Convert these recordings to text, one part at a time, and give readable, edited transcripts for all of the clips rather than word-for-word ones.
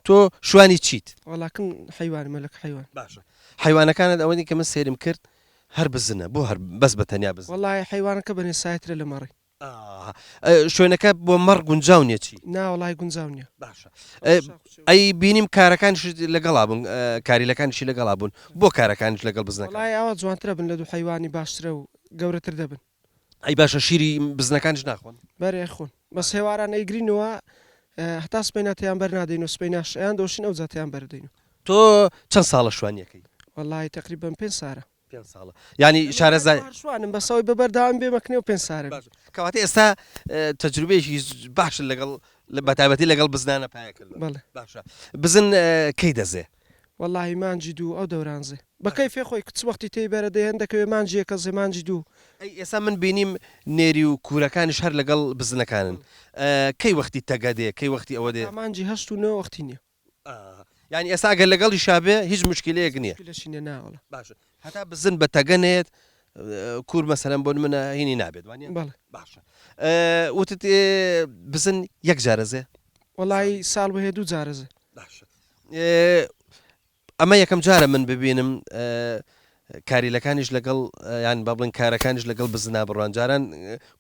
تۆ شوانی چیت؟ وەڵا کن حەیوانم مەلەک حەیوان. باشە حەیوانەکانت ئەوەنی کە من سەیرم کرد هەر بزنە بۆ هەر بەس بە تەنیا بزن؟ وەڵای حەیوانەکە بەنێ سایترە لە مەڕی. ئاها شوێنەکە بۆ مەڕ گونجاو نیە چی؟ نا وەڵای گونجاو نیە. باشە ئەی بینیم کارەکانیشت لەگەڵا بوون کاریلەکانیشی لەگەڵا بوون بۆ کارەکانیش لەگەڵ بزنەکان؟ وەڵای ئاوا جوانترە بن لە دوو حەیوانی باشترە و گەورەتر دەبن. ئەی باشە شیری بزنەکانیش ناخۆن؟ بەرێ ئەیخۆن بەس هێواران ئەیگرینەوە هەتا سبەینا تێیان بەر نادەین و سبەیناش ئەیان دۆشین ئەوجا تێیان بەردەین. تۆ چەند ساڵە شوانیەکەی؟ وەڵای تەقریبەن پێنج سارە. پێنج ساڵە یانی شارەزای؟ شوانم بەس ئەوەی بە بەردەوام بێ مەکنێ و پێنج سارە بێ. کەواتە ئێستا تەجروبەیەکی باشت لەگەڵ بەتایبەتی لەگەڵ بزنانە پایە کردوە. بەڵێ. باشە بزن کەی دەزێ؟ وەڵاهی مانگی دوو ئەو دەوران زێ. بە کەیفێ خۆی چ وەختی تێی بەرە دەی هەندەکەوێ مانگی یەکە زێ مانگی دوو. ئەی ئێستا من بینیم نێری و کورەکانیش هەر لەگەڵ بزنەکانن کەی وەختی تەگە دێ کەی وەختی ئەوە دێ؟ تا مانگی هەشت و نۆ وەختی نیە. یانی ئێستا ئەگەر لەگەڵیشا بێ هیچ مشکیلەیەک نیە؟ هیچ مشکیلەشی نیە نا وەڵا. باشە هەتا بزن بە تەگە نەیەت کور مەسەلەن بۆ نمونە هینی نابێت وانیە؟ بەڵێ. باشە وتت بزن یەک جارە زێ؟ وەڵایی ساڵ بەهێ دوو جارە زێ. باشە ئەمە یەکەم جارە من ببینم کاریلەکانیش لەگەڵ یان با بڵێن کارەکانیش لەگەڵ بزنا بڕوان جاران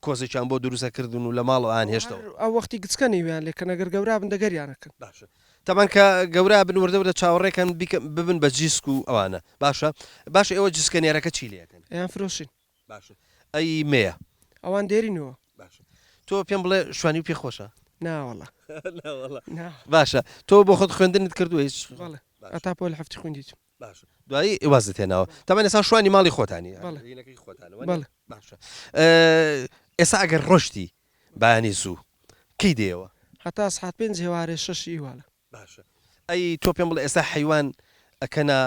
کۆزێکیان بۆ دروستە کردن و لە ماڵەوە ئان هێشتەوە. ئەو وەختی گچکە نیویان لێ کەن ئەگەر گەورا بن دەگەریان ئەکەن. باشە تەبعەن کە گەورا بن وردە وردە چاوەڕێکەن بیکەن ببن بە جیسک و ئەوانە باشە باشە ئێوە جیسکە نێرەکە چی لێ ئەکەن؟ ئەیان فرۆشین. باشە ئەی مێیە؟ ئەوان دێرینەوە. باشە تۆ پێم بڵێ شوانی و پێ خۆشە؟ ناوەڵا. ناوەڵا. باشە تۆ بۆ خۆت خوێندنت کردووە هیچ؟ بەڵێ هەتا پۆلی حەفتی خوێندیتم. باشە دوایی وازت هێناوە تەبعەن ئێستا شوانی ماڵی خۆتانی بەڵێ هینەکەی خۆتانە بەڵێ. باشە ئێستا ئەگەر ڕۆشتی بەیانی زوو کەی دێیەوە؟ هەتا سەعات پێنج هێوارێ شەشی ئیوالە. باشە ئەی تۆ پێم بڵێ ئێستا حەیوان ئەکەنە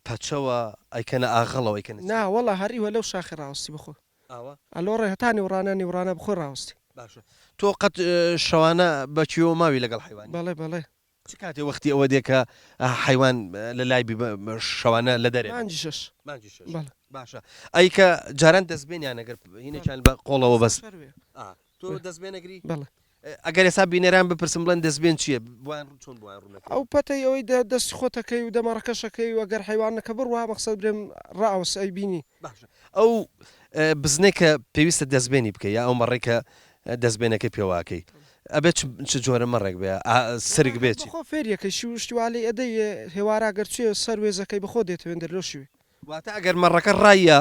پەچەوە ئەیکەنە ئاغەڵەوە ئەیکەنە چی؟ نا وەڵا هەر ئیوە لەو شاخی ڕاوەستی بخۆ. ئاوا؟ ئەلۆ ڕێ هەتا نیوڕانە نیوڕانە بخۆی ڕاوەستی. باشە تۆ قەت شەوانە بە کوێوە ماوی لەگەڵ حەیوانی؟ بەڵێ بەڵێ. چ کاتێ وەختی ئەوە دێ کە حەیوان لە لای بی شەوانە لە دەرێ بن؟ مانگی شەش. مانگی شەش. بەڵێ. باشە ئەی کە جاران دەستبێنیان ئەگەر هینێکیان بە قۆڵەوە بەس. شەروێ. ئا تۆ دەستبێن ئەگری؟ بەڵێ. ئەگەر ئێستا بینەران بپرسم بڵێن دەستبێن چییە بۆیان چۆن بۆیان ڕوون ئەو پەتەی ئەوەی دەستی خۆتەکەی و دەمەڕەکەشەکەی و ئەگەر حەیوانەکە بڕوا مەقسەد برێم ڕائەوەس ئەیبینی. باشە ئەو بزنەی کە پێویستە دەستبێنی بکەی یا ئەو مەڕەی کە دەستبێنەکەی پێوە ئەکەی ئەبێ چ جۆرە مەڕێک بێ سرک بێ چی؟ بەخۆ فێریەکەی شی و شتی وا لێی ئەدەی هێوارا گەر چویە سەر وێزەکەی بەخۆ دێتە وێندەر لۆ شوێ. واتە ئەگەر مەڕەکە ڕاییا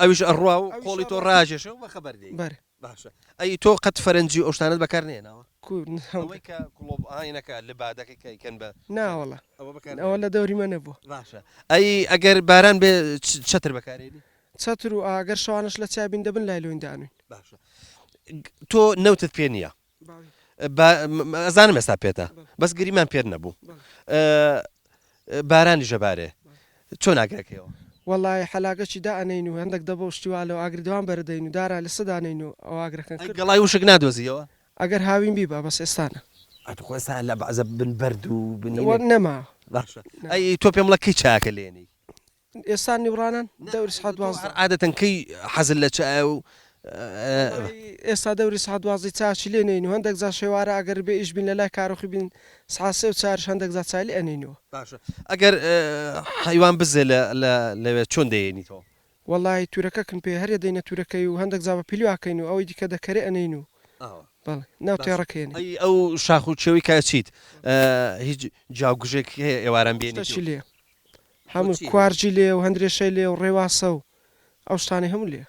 ئەویش ئەڕوا و قۆڵی تۆ ڕاکێشێ و بەخەبەر دێی. بەرێ. باشە ئەی تۆ قەت فەرەنجی و ئەو شتانەت بەکار نەهێناوە؟ کو ئەوەی کە کڵۆپ ئاینەکە لبادەکەی کە ئەیکەن بە نا وەڵا ئەوە بەکار ئەوە لە دەوری مە نەبووە. باشە ئەی ئەگەر باران بێ چەتر بەکارێنی؟ چەتر و ئاگەر شەوانەش لە چیا بین دەبن لای لۆین دانوین. باشە تۆ نەوتت پێ نییە با ئەزانم ئێستا پێتە بەس گریمان پێت نەبوو بارانیش ئەبارێ چۆن ئاگرەکەیەوە؟ وەڵای حەلاگەچی دائەنێین و هەندەک دەبە و شتی وا لەو ئاگری دەوام بەرەدەین و دارا لەسە دانێین و ئەو ئاگرەکەن ئەی کرد. گەڵای وشک نادۆزیەوە؟ ئەگەر هاوین بیبا بەس ئێستا نا. ئەتخۆ ئێستا لە بەعزە بن بەرد و بن وە نەما. باشە ئەی تۆ پێم بڵێ کەی چایەکە لێنێی؟ ئێستا نیوڕانان دەوری سەعات دوازدە. عادەتەن کەی حەزت لە چایە و ئێستا دەوری سەعات دوازدەی چاچی لێ نێین و هەندێک جار شێوارە ئەگەر بێ ئیش بین لە لای کارۆخی بین سەعات سێ و چاریش هەندێک جار چای لێ ئەنێینەوە. باشە ئەگەر حەیوان بزێ لە لە لەوێ چۆن دەیێنیتەوە؟ وەڵایی تورەکە کن پێ هەرێ دەینە تورەکەی و هەندێک جا بە پیلو ئەکەین و ئەوەی دیکە دە کەرێ ئەنێین و بەڵێ ناو باشە تێڕەکەی ئەنێین. ئەی ئەو شاخ و کێوەی کە ئەچیت هیچ جاوگژێک هەیە ئێواران بێنیت شتەکی لێیە هەموو کوارگی لێیە و هەندرێشەی لێیە و ڕێواسە و ئەو شتانەی هەموو لێیە.